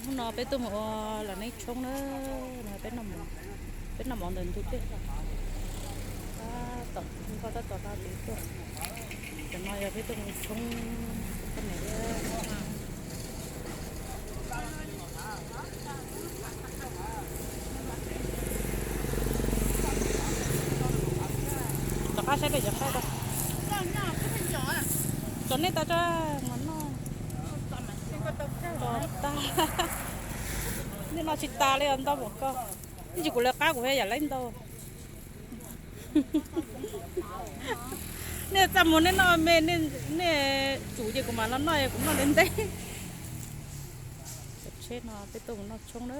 Hnub no peb tuaj mus ua lam neeb tshoob na, no peb noj mov, peb noj mov ntawm ntug dej. Tab tom nkoj tab tom hla tiv tuaj. Cov no yog peb tuaj mus tshoob poj niam. Rov qab saib dej cov qaib tau. Tso nej tau tso mas noj. Tag, nej noj tsis tas li os ntau npaum ko. Ib ntsis kuv lawv qab kuv thiaj yam leej ntau. Nej txaj muag nej noj me, nej tsum ces kuv mam los noj, kuv noj ntev ntev. Cov tsheb no peb tuaj mus noj tshoob na.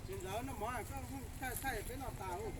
Tsis ntawd no mov koj thaij thaij peb noj tas ub.